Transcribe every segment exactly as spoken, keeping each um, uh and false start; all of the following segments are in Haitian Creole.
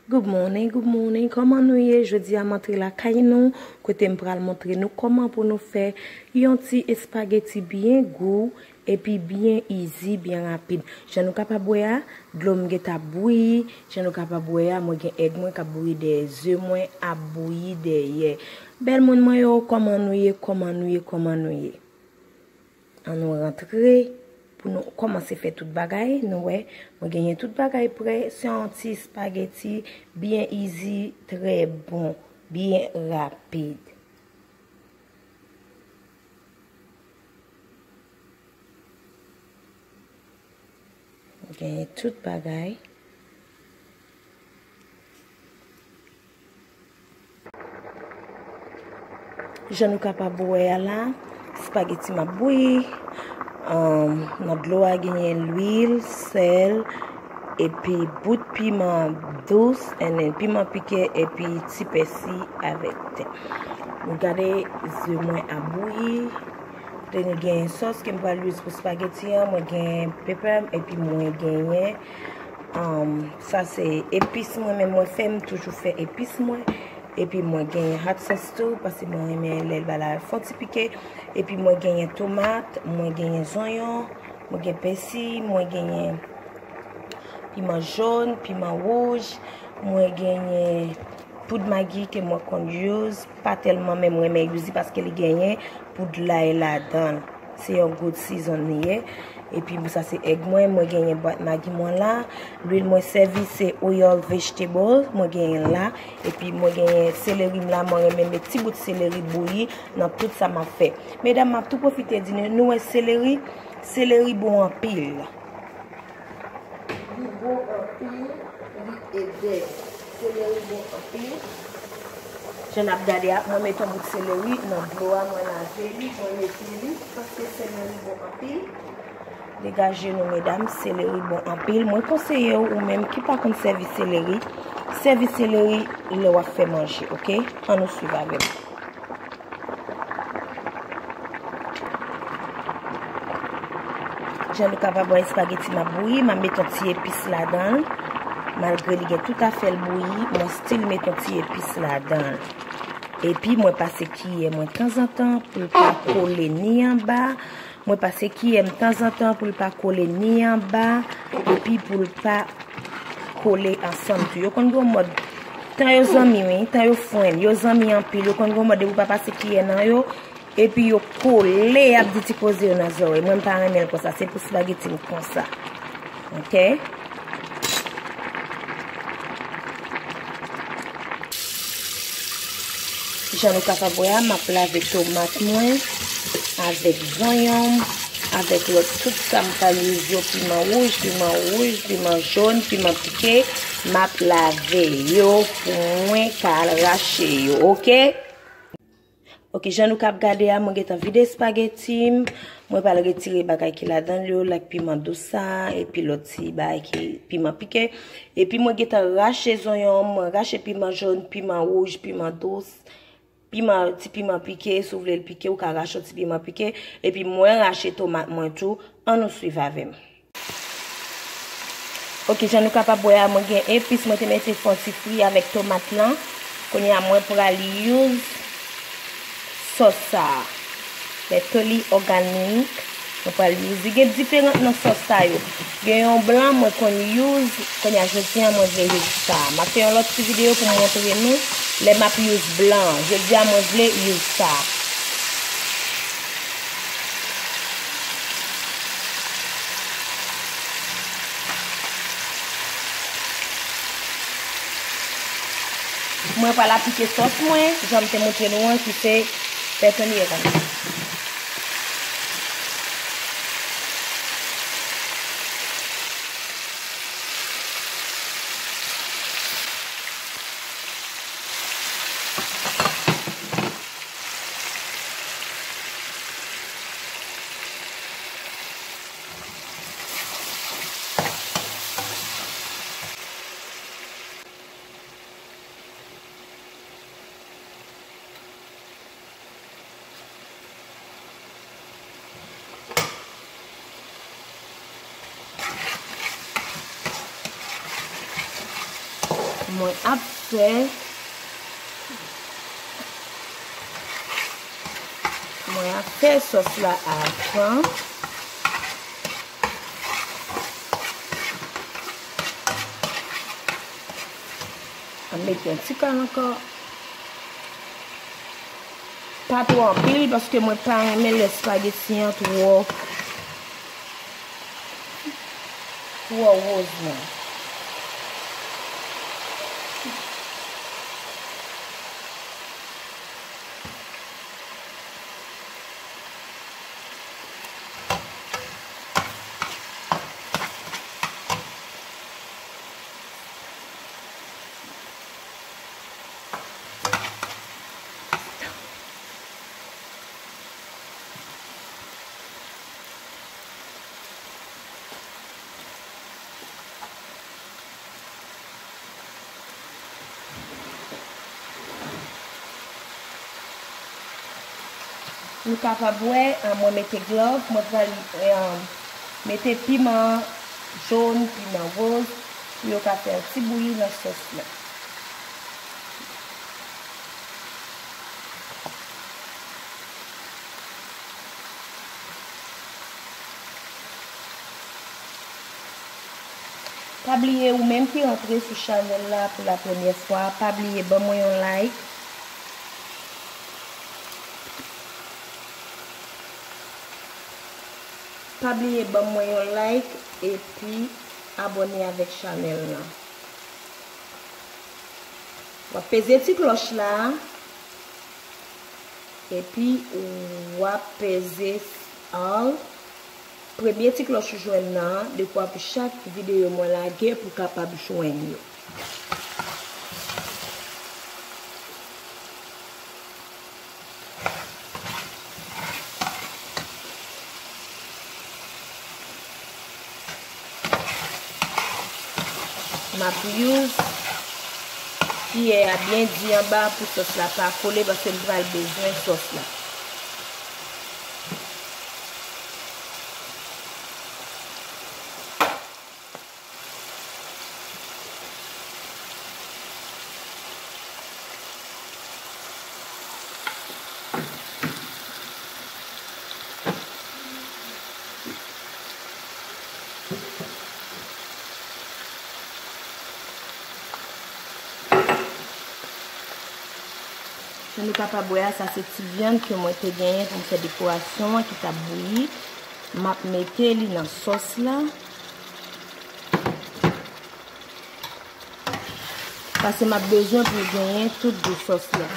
Good morning, good morning. Kòman nou ye? Jodi a m antre lakay nou, kote m pral montre nou kòman pou nou fè yon ti espageti byen gou epi byen easy, byen rapid. Jan nou kapab wè a, dlo m gentan ap bouyi. Jan nou kapab wè a, mwen gen èg mwen k ap bouyi dèyè, ze mwen ap bouyi dèyè. Bèl moun mwen yo, kòman nou ye? Kòman nou ye? Kòman nou ye? An nou rantre pou nou kòmanse fè tout bagay. Nou wè, mwen genyen tout bagay prè. Se yon ti espageti byen easy, trè bon, byen rapid. Mwen genyen tout bagay. Jan nou kapab wè a la, espageti m ap bouyi. Ahn, nan dlo a genyen lwil, sèl, epi bout piman dous, and then piman pike, epi ti pèsi avèk ten. Nou gade, ze mwen ap bouyi. Kote nou gen sòs ke m pral use pou espageti an, mwen gen pepè m, epi mwen genyen, um, sa se epis mwen, men mwen fè, m toujou fè epis mwen. Epi mwen genyen hot sauce tou, paske mwen renmen lè bagay la fè yon ti pike. Epi mwen genyen tomat, mwen genyen zonyon, mwen gen pèsi, mwen genyen piman jòn, piman wouj, mwen genyen poud magi ke mwen konn use, pa tèlman, men mwen renmen use li paske li genyen poud lay ladan l. Se yon good season li ye. Epi sa se èg mwen, mwen genyen bwat magi mwen la. Lwil mwen sèvi se oil vegetable, mwen genyen la. Epi mwen genyen seleri m la, mwen renmen met ti bout seleri bouyi nan tout sa m ap fè. Medam, m ap tou pwofite di nou, nou wè seleri, seleri bon anpil. Li bon anpil, li ede. Seleri bon anpil. Jan n ap gade a, mwen met yon bout seleri nan dlo a, mwen lave li, mwen mete li, paske seleri bon anpil. Degaje nou, medam, seleri bon anpil. Mwen konseye w, ou menm ki pa konn sèvi seleri, sèvi seleri lè w ap fè manje, oke? Ann nou swiv avè m. Jan nou kapab wè, espageti m ap bouyi, m ap met yon ti epis ladan l. Malgre li gen tout afè l bouyi, mwen still met yon ti epis ladan l. Epi mwen pase kiyè mwen tanzantan pou l pa kole ni anba. Mwen pase kiyè m tanzantan pou l pa kole ni anba, epi pou l pa kole ansanm tou. Yo konn gen yon mòd, tan yo zanmi, wi, tan yo frenn, yo zanmi anpil, yo konn gen yon mòd, depi w pa pase kiyè nan yo, epi yo kole, y ap di ti koze yo nan zòrèy. Mwen, m pa renmen l konsa, se pou espageti m konsa. Oke? Jan nou kapab wè a, m ap lave tomat mwen avèk zonyon m, avèk lòt tout sa m pral use yo, piman wouj, piman wouj, piman jòn, piman pike. M ap lave yo pou mwen ka al rache yo, oke? Oke, jan nou kab gade a, mwen gentan vide espageti m. Mwen pral retire bagay ki ladan l yo, like piman dous sa, epi lòt ti bagay ki piman pike. Epi mwen gentan rache zonyon m, mwen rache piman jòn, piman wouj, piman dous, piman, ti piman pike, si w vle l pike, ou ka rache yon ti piman pike. Epi mwen rache tomat mwen tou, ann nou swiv avè m. Oke, jan nou kapab wè a, mwen gen epis mwen te mete fè yon ti fri avèk tomat lan. Kounye a, mwen pral use sòs sa a. Lè toli òganik, mwen pral use. Gen diferan nan sòs sa yo. Gen yon blan mwen konn use, kounye a, jodi a, mwen vle use sa. M ap fè yon lòt ti videyo pou m montre nou lè m ap use blan an. Jodi a, mwen vle use sa. Mwen pral aplike sòs mwen, jan m te montre nou an, ki se pètonyè la. Mwen ap fè, mwen ap fè sòs la avan. An met yon ti kal ankò. Pa twò anpil, paske mwen pa renmen lè espageti an twò, twò woz non. Nou kapab wè, eh, mwen mete glòv, mwen pral, eh, mete piman jòn, piman woz, pou yo ka fè yon ti bouyi nan sòs la. Pa bliye, ou menm ki rantre sou chanèl la pou la premyè fwa, pa bliye ban mwen yon like. Pa bliye ban mwen yon like epi abòne avèk chanèl la. W ap peze ti klòch la. Epi w ap peze all. Premye ti klòch ou jwenn nan, dekwa pou chak videyo mwen lage pou kapab jwenn yo. M ap use kiyè a byen di anba pou sòs la pa kole, paske m pral bezwen sòs la. Jan nou kapab wè a, sa se ti vyann ke mwen te genyen pou m fè dekorasyon an ki t ap bouyi. M ap mete li nan sòs la. Paske m ap bezwen pou l genyen tout gou sòs la.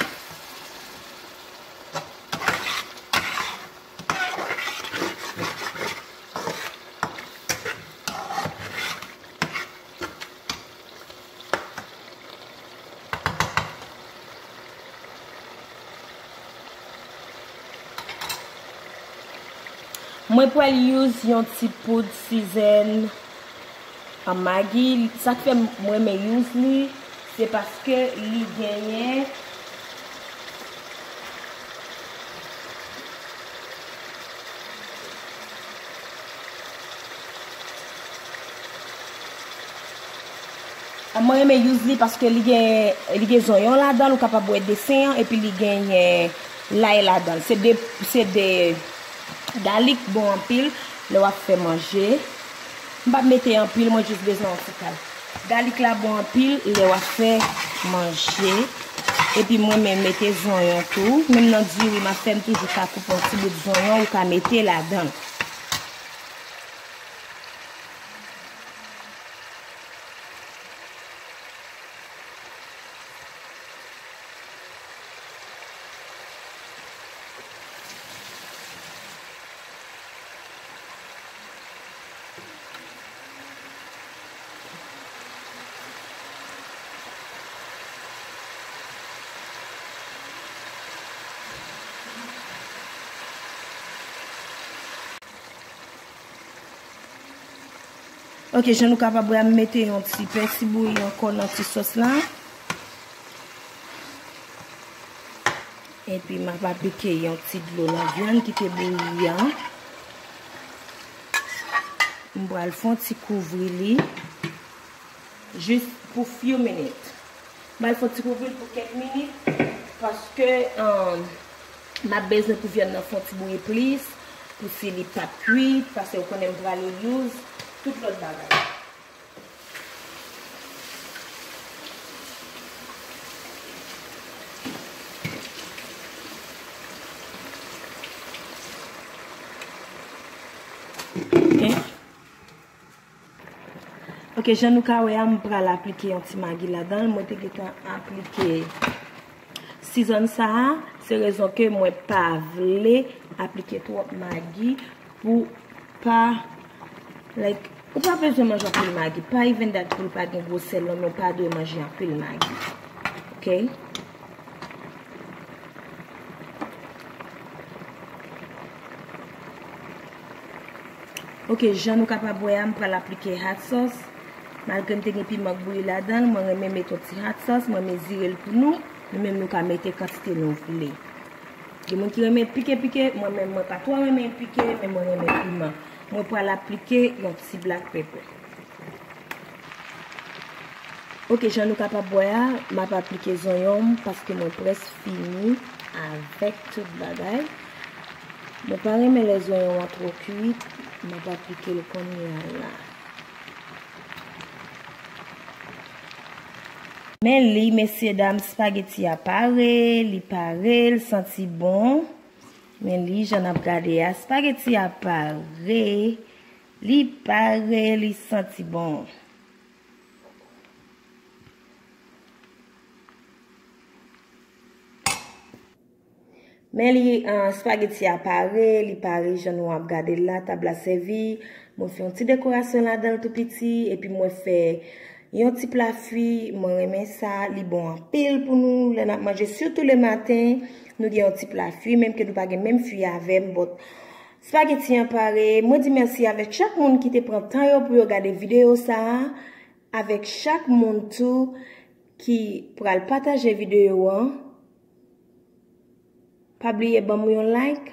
Mwen pral use yon ti poud season an Maggi. Sa k fè mwen renmen use li, se paske li genyen Mwen renmen use li paske li gen, li gen zonyon ladan l, ou kapab wè desen an, epi li genyen lay ladan l. Se de, se de galik bon anpil lè w ap fè manje. M p ap mete anpil, mwen jis bezwen yon ti kal. Galik la bon anpil lè w ap fè manje. Epi mwen menm mete zonyon tou. Menm nan diri m ap fè, m toujou ka koupe yon ti bout zonyon ou ka mete ladan l. Ok, jan nou kapab wè, m mete yon ti pèsi bouyi ankò nan ti sòs la. Epi m ap aplike yon ti dlo nan vyann ki te bouyi an. M pral fè yon ti kouvri li. Jis pou few minutes. M pral fè yon ti kouvri l pou kèk minit, paske, um, m ap bezwen pou vyann nan fè yon ti bouyi plis, pou si li p ap kuit, paske ou konnen m prale use tout lòt bagay. Ok. Ok, jan nou ka wè a, m pral aplike yon ti magi ladan l. Mwen te gentan aplike season sa a. Se rezon ke mwen pa vle aplike twòp magi pou pa, like, ou pa bezwen manje anpil magi. Pa even that pou l pa gen gwo sèl non, men w pa dwe manje anpil magi. Ok? Ok, jan nou kapab wè a, m pral aplike hot sauce. Malgre m te gen piman k bouyi ladan l, mwen renmen met yon ti hot sauce, mwen mezire l pou nou. Nou menm nou ka mete kantite nou vle. Gen moun ki renmen pike pike, mwen menm mwen pa twò renmen pike, men mwen renmen piman. Mwen pral aplike yon ti black pepper. Ok, jan nou kapab wè a, m ap aplike zonyon m paske mwen prèske fini avèk tout bagay. Mwen pa renmen lè zonyon an twò kuit, m ap aplike l kounye a la. Men li, mesye dam, spaghetti a pare, li pare, l santi bon. Men li, jan n ap gade a, spaghetti a pare, li pare, li santi bon. Men li, ah, spaghetti a pare, li pare jan nou ap gade l la, tab la sèvi. Mwen fè yon ti dekorasyon ladan l tou piti, epi mwen fè yon ti pla fwi, mwen renmen sa, li bon anpil pou nou, lè n ap manje, sitou le maten, nou gen yon ti pla fwi, menm ke nou pa gen menm fwi avè m, but spaghetti an pare. Mwen di mèsi avèk chak moun ki te pran tan yo pou yo gade videyo sa a, avèk chak moun tou ki pral pataje videyo an. Pa bliye ban m yon like,